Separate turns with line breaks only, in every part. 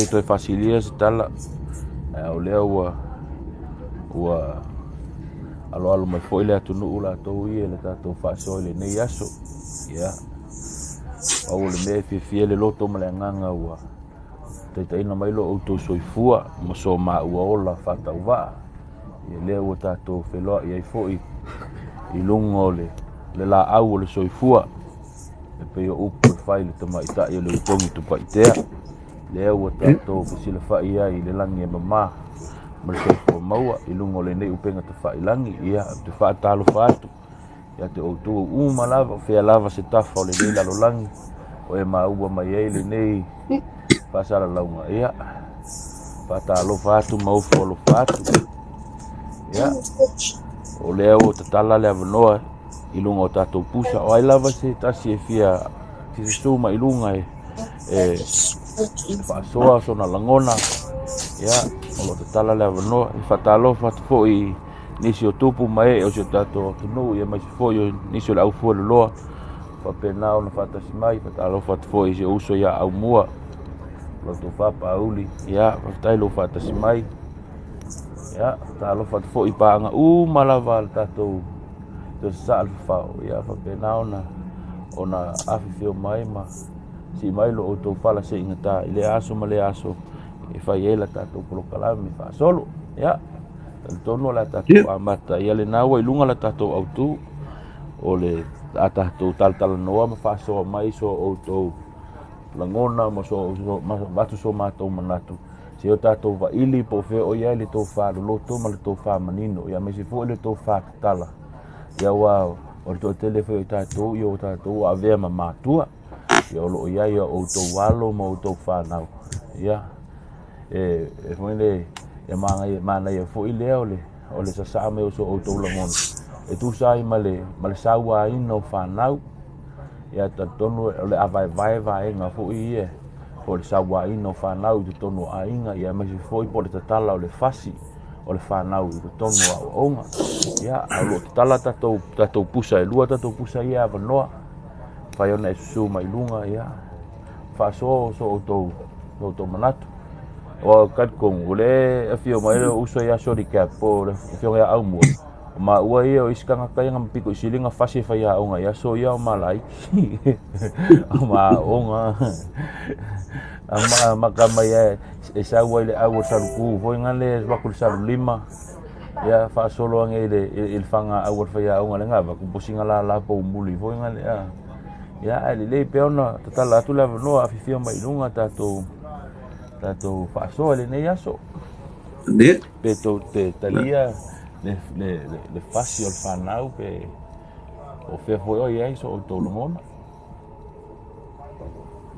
le toe faasilia se tala, ae o lea ua ua aloalo mai foi le atunuu latou ia i le tatou faasoa i lenei aso. Ia, pau o le mea e fiafia le loto ma le agaga ua taitaiina mai lo outou soifua ma so maua ola faatauvaa. Ia lea ua tatou feloai ai foi i luga o le laau o le soifua e pei o upu e fai i le tamaitai o le Utogi Tupaitea. Lea ua tatou fesilafai ai i le lagi e mama ma le soifua maua i luga o lenei upega tafailagi. Ia, ou te faatalofa atu ia te outou uma lava, o fea lava se tafa o lenei lalolagi o e maua mai ai lenei faasalalauga. Ia, faatalofa atu ma ofo alofa atu. Ia, o lea ua tatala le avanoa i luga o tatou pusa. O ai lava se tasi e fia susu mai luga e faasoa sona lagona. Ia, o lo o tatala le avanoa. E faatalofa atu foi i nisi o tupu ma ee o si o tatou atunuu, aemaise foi o nisi o le aufueloloa faapena ona faatasi mai. Faatalofa atu foi i si ou uso ia Aumua, lau tofa Pauli. Ia, faafetai lou faatasi mai. Ia, faatalofa atu foi i paaga uma lava a le tatou toe sasaa le fafao. Ia, faapena ona afifio mai ma sii mai lo outou fala seigata i lea aso ma lea aso e fai ai la tatou polokalame faasolo. Ia, talitonu o le a tatou amata. Ia, lena ua i luga la tatou autu o le a tatou talatalanoa ma faasoa mai so outou lagona ma so avatu so matou manatu se o tatou vaili po o fea o i ai le tofa loloto ma le tofa manino, ia aemaise foi le tofa tatala. Ia, aua o le toatele foi o tatou, ia o tatou avea ma matua. Ia, o lo o i ai a outou alo ma outou fanau. Ia, e foi le e manaia foi lea o le sasaa mai o so outou lagona e tusa ai ma le sauaina o fanau. Ia, talitonu o le a vaevae vaega foi ia po o le sauaina o fanau i totonu o aiga, ia aemaise foi po o le tatala o le fasi o le fanau i totonu o aoaoga. Ia, a o lo o tatala tatou pusa e lua, tatou pusa ia avanoa fai ona e susu mai luga. Ia, faasoa so outou manatu. O talitonu o le afio mai le uso ia Soli Cap po o le afioga ia Aumua, o maua ia o isi tagata ia na mapito i sili na fasi e fai aoga i aso ia o malaiti o maaoga a maka mai e sau ai le au o saluku foi na le vaku le salu lima. Ia, faasolo age i le faga au o le fai aoga le gava kupusinga la la po muli foi na le a. Ia, ae lelei pea ona tatala atu le avanoa afifio mai luga tatou faasoa i lenei aso. Pe tou te talia le fasi o le fanau pe o fea foi o i ai so outou lagona.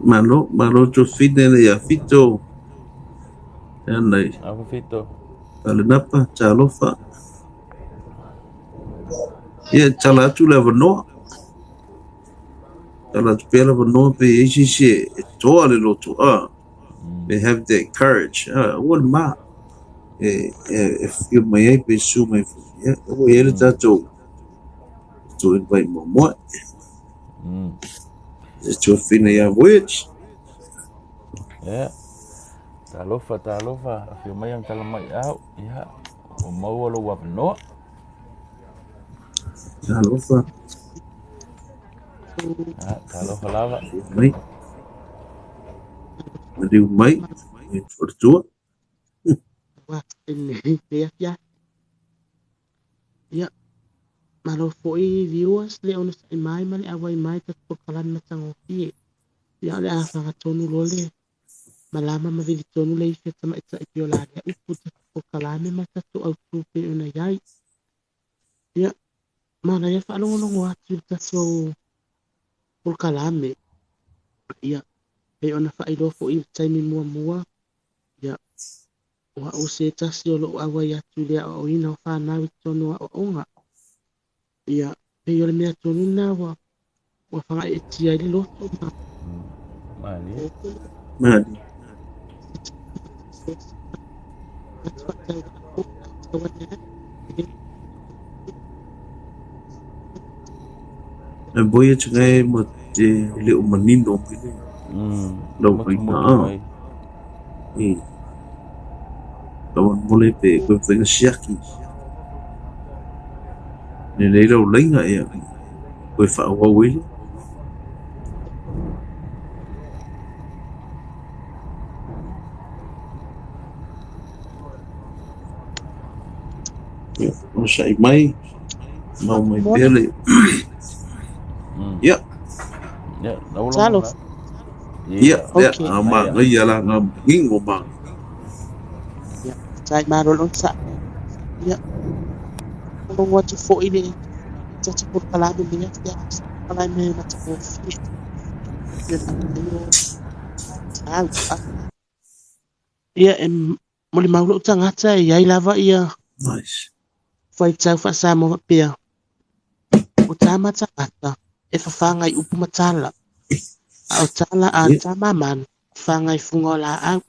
Malo, malo Josefine le ia Fito. Anai.
Afa Fito.
Alenapa, talofa. Ia, tala atu le avanoa. Tala atu pea le avanoa pe i ai se isi e toa le loto. They have that courage. Ua le ma. E fio mai ai pe su mai foi. Ia, ua i ai le tatou invite muamua. E Josefine ia Voyage.
Ia. Talofa, talofa, afio mai ang tala mai au. Ia, o maua lou avanoa.
Talofa.
Talofa lava.
Mai. Maliu mai. E fortua.
Ia, malo foi viewers le ona sai mai ma le awai mai ta polokalame matagofie. Ia, o le a fagatonu loa le malama ma vilitonu le isi e tamaitai pei o la lea upu tatou polokalame ma tatou autu pei ona i ai. Ia, manaia faalogologo atu i le tatou polokalame. Ia, pei ona faailoa foi i le taimi muamua. Ia, o au se tasi o lou auai atu i le aoaoina o fanau i totonu o aoaoga. Ia, pei o le mea tonu lena ua fagaeetia ai le loto ma
Malie.
Malie. E Voyage ngai ma te le o manino mai le. Lau
Motu
mai
motu
na.
mai.
I faamolemole pe koe mafai ona siaki lelei lau laina ia toe faaauau ai lea. Ia, onosai mai, mau mai pea le. Ia.
Ia, lau
Talo.
Ia, lea,
Okay.
a manaia la na manino ma.
Ia, tai malo le onosai. Ia, logo atu foi le tatou polokalame lenei afiafi, polokalame matagofie. Ia, faaaio tau. Ia, e molimau lou tagata e iai lava ia
Nice.
faitau faa-Samoa faapea, o tama tagata e fafaga i upu ma tala, a o tala a
Ia,
tama manu, e fafaga i fuga o laau.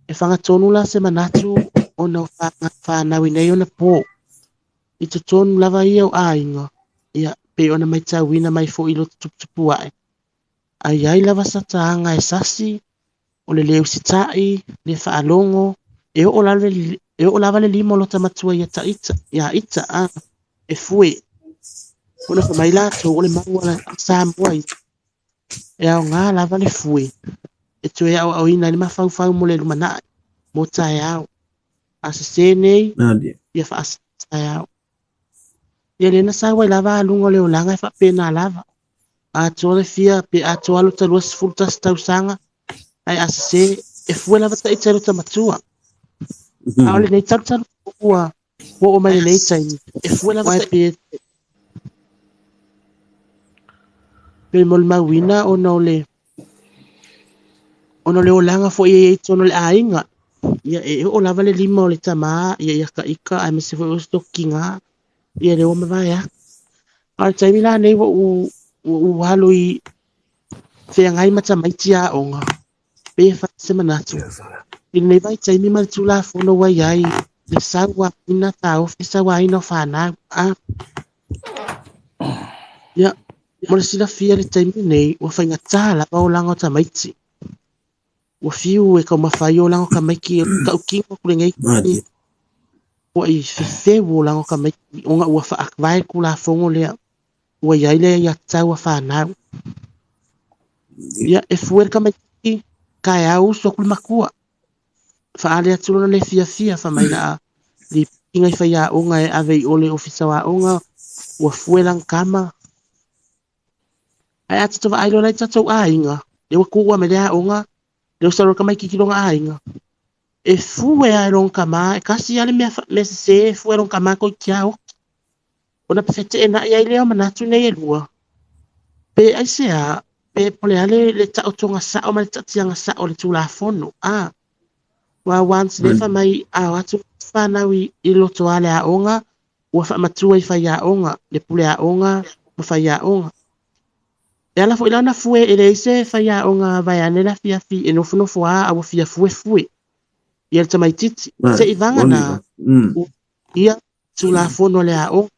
E fagatonu la se manatu ona o whānau i nei ona pō. I totonu lava ia o aiga, ia, pe ona maitauina mai foi i loto tuputupu ae. Ai ai lava sa tāga e sasi, o le le usita'i, le faalogo, e oo lava le, e oo lava le lima o lota matua ia ta'ita, ia ita a, e fue. Ona fa mai latou o le mau a Samoa ia. E aoga lava le fue. E toe aoaoina ai le mafaufau mo le lumanai, mo taeao. A sesē nei,
malie.
ia faasa taeao. Ia lea na sau ai lava aluga o le olaga e faapena lava. Atoa le fia pe atoa lota 21 tausaga, ae a sesē, e fue lava ta'ita i lota matua. A o lenei talutalu ua ua oo mai lenei taimi, e fue lava ae pe pe molimauina ona o le ona o le olaga foi e iai i totonu o le aiga. Ia e oo lava le lima o le tamā, ia ia ka'ika aemaise foi o se tokiga, ia le ua mavae atu. A o le taimi lanei ua ou ua ou alu i feagai ma tamaiti aoga, pe e fai se manatu. I lenei vaitaimi ma le Tulafono ua iai le sauaina taofi sauaina o fanau. A ia, mo le silafia i le taimi lenei, ua faigata lava olaga o tamaiti. Ua fiu e taumafai olaga o tamaiti e tautino atu lenei
Malie.
ua i fefeu olaga o tamaiti ona ua faavae le Tulafono lea. Ua iai le aiatatau a fanau. Ia, e fue le tamaititi, taeao usu atu le matua. Faale atu lona le fiafia, fai mai la lipotiga i faiaoga e ave i o le ofisa o aoga, ua fue lana tama. Ae a tatou vaai loa la i tatou aiga, lea ua tuua mai le aoga, lea ua sau loa le tamaititi i lona aiga. E fue lava e lona tama, e tasi lava le mea, mea sesē e fue e lona tama toeitiiti lava oti. Ona feteenai ai lea o manatu nei e lua. Pe aisea, pe po o le a le taotoga sa'o ma le taatiaga sa'o o le Tulafono. A, ua once lea fai mai a o atu fanau i loto a le aoga, ua faamatua i faiaoga, le pule aoga ma faiaoga. E ala foi la ona fue e leai se faiaoga vaeane le afiafi e nofonofo lava a ua fia fuefue ia le tamaititi.
Malie.
Se'ivaga
Moni
na
la.
Ia Tulafono a le aoga,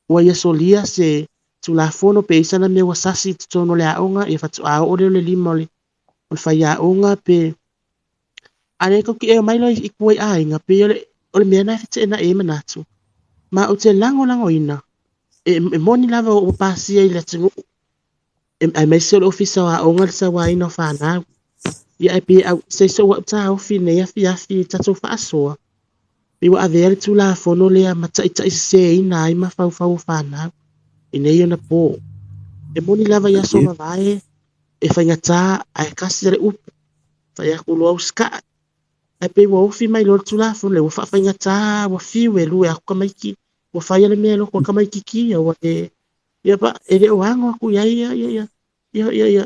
ua ia solia se Tulafono pe i ai sana mea ua sasi i totonu o le aoga, ia faatoa oo lea o le lima o le faiaoga pe a lea tatou te omai loa i tua i aiga, pei o le mea lena e feteenai ai manatu. Ma ou te lagolagoina, e moni lava ua pasia i le atunuu, aemaise o le Ofisa o Aoga le sauaina o fanau. Ia ae pei e auese ai sou au taofi i lenei afiafi i tatou faasoa, pei ua avea le Tulafono lea ma taitaiseseina ai mafaufau o fanau i nei ona pō. E moni lava i aso
Malie.
mavae, e faigata ae kasi le upu, fai atu loa usita'i. Ae pei ua ofi mai loa le Tulafono lea ua faafaigatā, ua fiu e lue atu tamaiti, ua faia le mea e loko o le tamaititi ia, ua le ia pa e le o ago atu i ai ia ia ia ia ia ia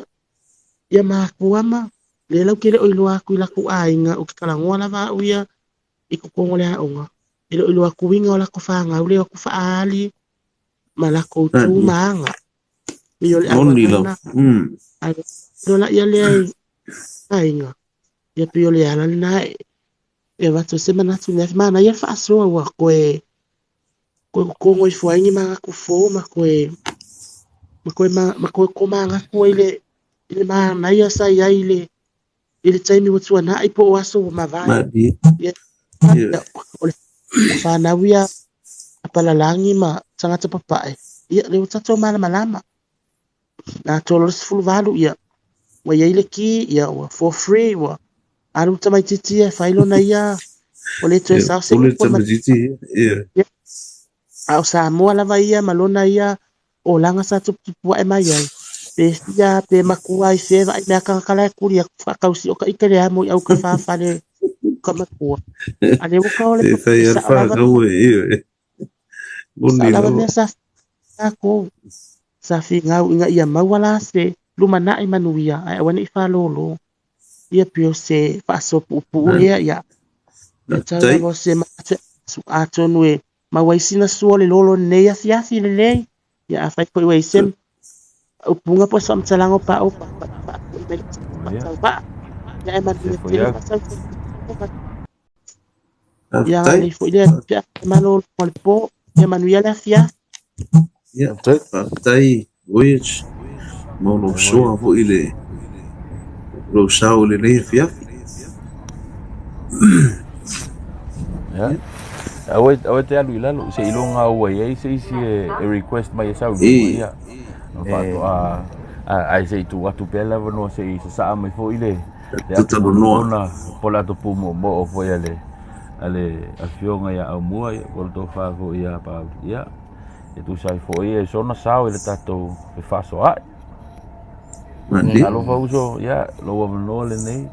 ia matua ma lea lau te le o iloa atu i latou aiga, ou te talanoa lava au ia i totonu o le aoga. E le o iloa atu uiga o latou fanau lea o atu faaali ma latou tu
Malie.
ma aga. Pei o le
Moni
auala
lava.
lena. Ae lola ia lea i aiga, ia pei o le ala lena e avatu ai se manatu i le afi. Manaia le faasoa ua toe totogo ifo ai ni manatu fou ma toe ma toe ma, ma toe komanatu ai le i le manaia sa iai i le I le taimi ua tuana'i po o aso ua mavae.
Malie.
Ia,
Ioe.
o le fanau ia a palalagi ma tagata papae, ia lea ua tatou malamalama. Na atoa loa le 18, ia ua i ai le ki, ia ua for free, ua alu le tamaitiiti ia e fai lona ia, ua le toe
Ia,
sao se
pule
upu a le
tamaitiiti ia. Ioe.
Ia, a o Samoa lava ia ma lona ia olaga sa tuputupu ae mai ai. Pe fia, pe makua i fea vaai mea tagata la e kuli atu faatausi o ka ite le amo i au ka fafale ka makua. A le ua ka ole
E fai
e
a le
sao lava,
fanau e, ioe.
sao
Moni
lava
lava.
mea sa tatou. Sa figau ina ia maua la se lumanai manuia ae aua ne i faalōlō. Ia pei o se faasoapuupuu lea, ia. Ia tau
Faafetai.
lava o se manatu e atonu e maua ai sina sua o le lolo lenei afiafi lelei. Ia afai foi ua i ai se upuga po o se faamatalaga o paau faafoi mai le
Ia.
faatauvaa. Ia ae
Se
manuia
foi
tele
atu.
faasausauga. Ia
Faafetai.
agalelei foi le Alii pe a malolo o le po. Ia manuia le afiafi.
Ia,
Faafetai.
faafetai Voyage ma lou
Ai
soa
voyage.
foi le lou sao i lenei afiafi.
Ia.
Ia.
Aua aua te alu i lalo se iloga ua i ai se isi e request mai e sau i luga
E
ia. Na faatoa ai se i tuu atu pea le avanoa se i sasaa mai foi le ato
talanoa.
monamona po o le ato pūmoomoo foi a le afioga ia Aumua, ia, po o le tofa foi ia Pauli. Ia, e tusa ai foi e sona sao i le tatou fefaasoaai.
Malie.
Alofa uso, ia, lou avanoa lenei.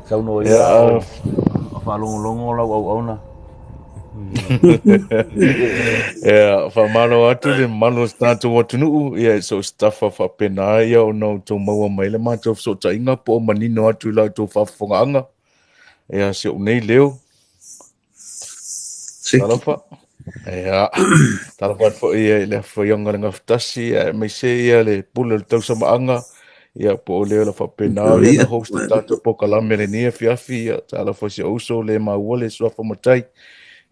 Saunoa
Ia,
ia o faalogologo lau auauna.
Ia, faamalo atu le mamalu o se tatou atunuu, ia so o se tafa faapena ia ona outou maua mai le matou fesootaiga po o manino atu i la outou faafofogaaga. Ia, si ou nei leo.
Seki.
Talofa. Ia, talofa atu foi ia i le afioga i le Gafatasi, ia aemaise ia le pule o le tausamaaga, ia po o leo la faapena ia na
Ia.
host le tatou polokalame lenei afiafi, ia talofa i si ou uso le maua le suafa matai.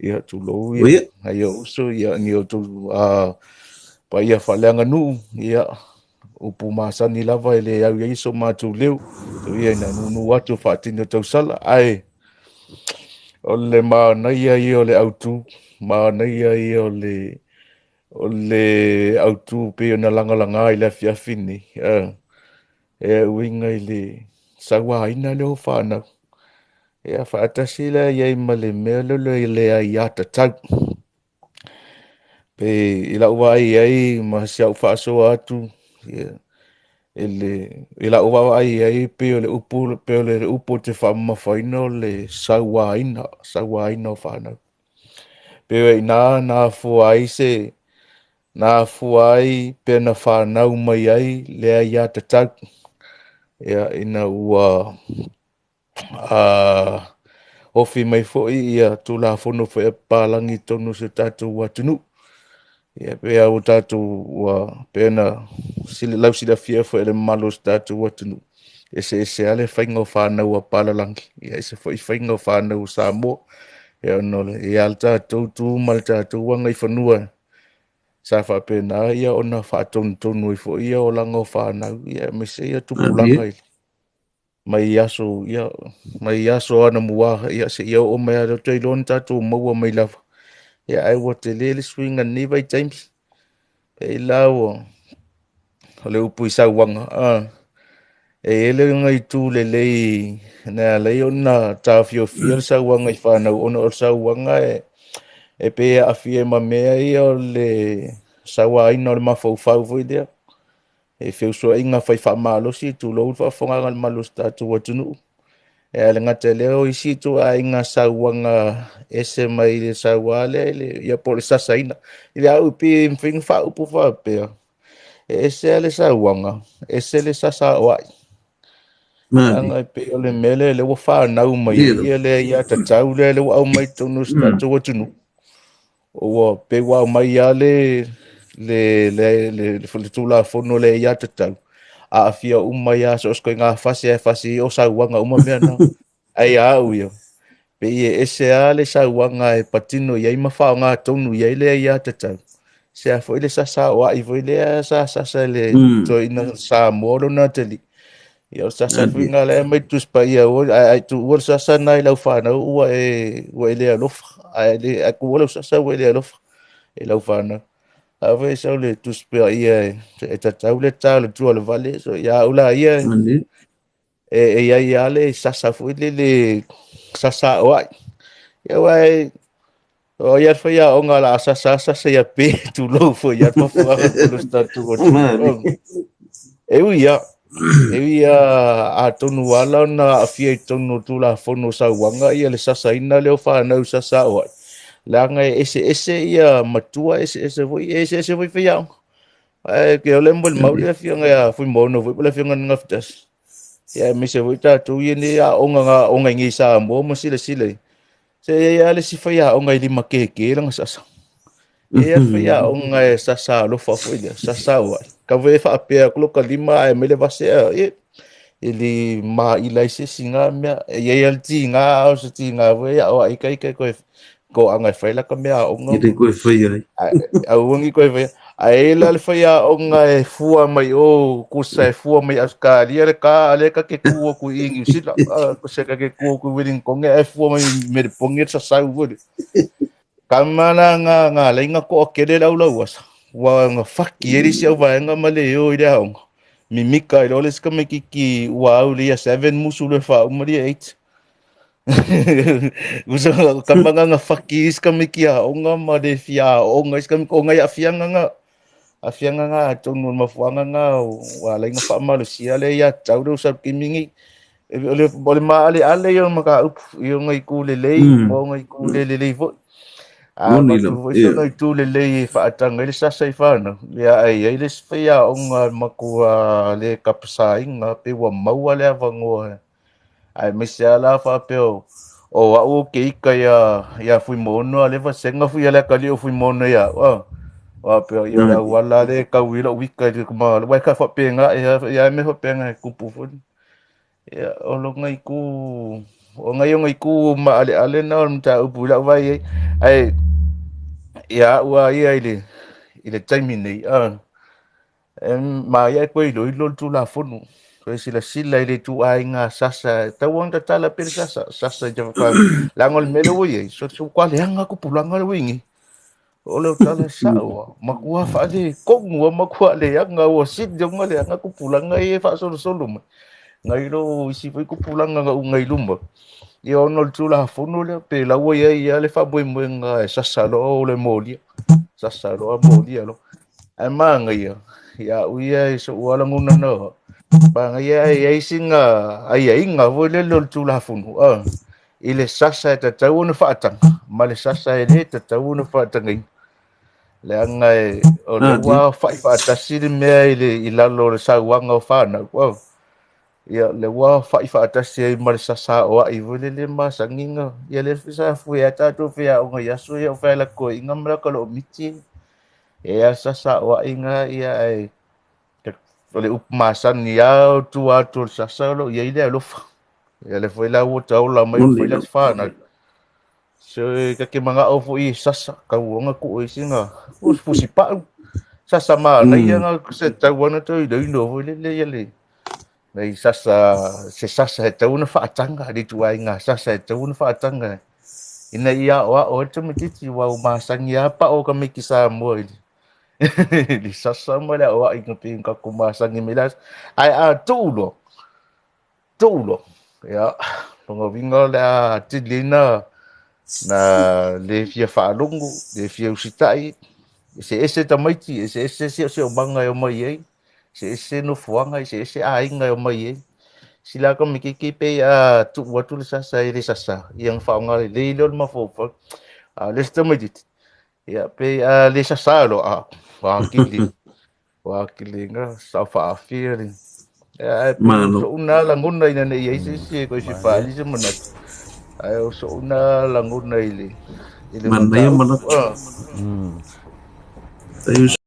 Ia tulou ia
Ia.
ai o uso ia ni outou paia faaleaganuu, ia upu masani lava e le au i ai so matou leo. Tu ia ina nunu atu faatino tausala, ae o le manaia ia o le autu, manaia ia o le autu pei ona lagalaga i le afiafi nei. E uiga i le sauaina lea o fanau. Ia faatasi lea i ai ma le mea lea le le aiā tatau. Pe i lau vaai ai ma si au faasoa atu, ia, i lau vaai ai pei o le upu, pei o le upu o te faamamafaina o le sauaina, sauaina o fanau. Pei o ina na afua ai se, na afua ai pe na fanau mai ai le aiā tatau. Ia, ina ua ofi mai foi ia Tulafono foi a papalagi i totonu o si o tatou atunuu. Ia, pe a ua tatou ua pe na lausilafia foi e le mamalu o si o tatou atunuu. Eseese lava le faiga o fanau a palalagi, ia ese foi faiga o fanau o Samoa. Ia, ona o le, ia le tatou tu ma le tatou agaifanua sa faapena ia ona faatonutonu ai foi ia olaga o fanau, ia aemaise ia tupulaga
Malie.
i mai aso, ia, mai aso anamua, ia, se ia oo mai a te iloa na tatou maua mai lava. Ia, ai ua tele le suiga lenei vaitaimi. E la ua, o le upu i sauaga, e i ai le uiga i tu lelei na alai ona taofiofia le sauaga i fanau, ona o le sauaga e pei e aafia ma mea ia o le sauaina o le mafaufau foi lea. E feusuaiga fai faamalosi, tulou le faafofogaga a le mamalu o si tatou atunuu. E a le gata i lea o isi ituaiga sauaga ese mai le saua lea i le, ia po o le sasaina. I le au pei e mafai ona faaupu faapea, e ese lava le sauaga, ese le sasa o ai.
Malie.
Aga e pei o le mea lea, lea ua fanau mai
Ia.
ai ia le ia tatau lea, lea ua aumai i totonu o si tatou atunuu. Ua pei ua aumai lava le Tulafono le ia tatau. Aafia uma ia so o se koiga fasi ae fasi o sauaga uma mea na. Ai a au ia. Pei e ese lava le sauaga e patino i ai ma faaaoga tonu i ai le ia tatau. Se a foi le sasa o ai foi lea sa sasa le toeaina Samoa lona atalii. Ia o le sasa foi lena lea e aumai le Tusi Paia ae tuua le sasa lena i lau fanau ua e le alofa, ae tuua lau sasa ua e le alofa i lau fanau. A foi e sau le Tusi Paia e tatau le ta o le tua o le vale, so ia au la ia e i ai lava le sasa foi lele sasa aoai. Ia aua o ai lava le faiaoga o le a sasa sasa ia pe tulou foi ia le faafofogaaga a le tatou atunuu. E ui lava atonu ua ala ona aafia i totonu o le Tulafono o Sauaga le sasaina lea o fanau sasa aoai, leaga e eseese ia matua, eseese foi, eseese foi faiaoga. Ae o lea e molimau le afioga ia Fuimaono foi po o le afioga ia Gafatasi. Ia aemaise foi tatou ia nei aoga aoga i nei i Samoa ma silasila i. Se i ai lava le isi faiaoga e lima keke lana sasa. E i ai lava le faiaoga e sasa alofa foi lea, sasa aoai. Kau e faapea atu lota lima ae aumai le vasea, e le maila ai se isi na mea. E i ai lava le tiga, a o se tiga foi e aoai kai kai koe toaga e fai lata mea aoga.
E le koe fai ai.
Aua ni koe fai. Ae la le faiaoga e fua mai o kusa e fua mai Australia le ka ale ka ke ku aku i New Zealand se ka ke ku aku i Wellington e fua mai Melbourne sa sau foi. Ka mana nga nga leinga ko kele lau lau asa. Ua nga faki e si au vaenga ma le o i le aoga. Mimika i lo le ska me kiki ua au le ia 7 musu le fa uma le 8. Usa ka manga nga faki is ka miki a onga ma le fia onga is ka miki onga ia fianga nga a fianga nga tonu ma fuanga nga wa la inga fa malo sia le ia tau le usa kimingi ole ole ma ale ale yo ma ka up yo ngai ku le lei mo ngai ku le le lei fo a ma tu fo so ngai tu le lei fa atanga le sasa i fa no ia ai ai le fia onga ma ku le kapsa inga pe wa maua le avangoa. Ae maise lava la faapea o au o ke ika ia Fuimaono a le vasenga fui a le akalii o Fuimaono ia au a. Faapea ia le auala le kau i lou ika i le ma wai ka faapena ia e me faapena e kupu foi. Ia o lo ngai ku o ngai o ngai ku ma ale ale na o le mataupu i lau vaai ai. Ae ia au a ia i le taimi nei a. E maea e koe iloilo le Tulafono. Koe silasila i le ituaiga sasa. E tatau ona tatala pea le sasa. Sasa i te whaka. Leaga o le mea lea ua i ai, so so kua leaga tupulaga lea ua i nei. O le tala sao, matua faaletonu, matua leaga, ua sili ona leaga tupulaga ia e faasolosolo mai. Nai lo isi foi tupulaga na uga i luma. Ia ona o le Tulafono lea, pe lau ua i ai ia le faamoemoega e sasa loa o le molia. Sasa loa molia loa. Ae manaia, ia au ia i so'u lava lagona na manaia ae i ai sina aiaiga foi lele o le Tulafono i le sasa e tatau ona faataga ma le sasa e lē tatau ona faatagaina. Leaga e o lea ua aofa'i faatasi le mea i le i lalo o le sauaga o fanau ia lea ua aofa'i faatasi ai ma le sasa aoa'i foi lele masani na ia lea foi sa fue ai tatou faiaoga i aso ia o faelakoiga ma laka lo'o miti. E a sasa aoa'i na ia ae o le upu masani lava o tua atu o le sasa o lo o i ai le alofa. Ia lea foi la ua taola mai foi la fanau. So e ka te mana'o foi i sasa tau ona tuu ai sina fusi pa'u. Sasa manaia na se tau ana toe iloilo foi lele ia le nei sasa se sasa e tau ona faataga le ituaiga sasa e tau ona faataga ina ia aoao ai le tamaitiiti ua o masani lava pa'o o tamaiti Samoa i le sasa ma le aoaiga pei ona tatou masani mai le aso. Ae a tuu loa, tuu loa, ia lona uiga o le a atili ai na le fia faalogo, le fia usitai, eseese tamaiti, eseese siosiomaga e omai ai, eseese nofoaga, eseese aiga e omai ai. Sila ka tamaitiiti pe a tuu atu le sasa e le sasa, ia na faaaoga lelei lea o le mafaufau. A o le isi tamaitiiti, ia pe a le sasa loa, a atili, ua atili na sao faafia le. Ae
Malo.
so'u na lagona ina nei ai se isi e koe fia faaali se manatu. Ae o so'u na lagona i le
Manaia
mataupu.
manatu. Taio.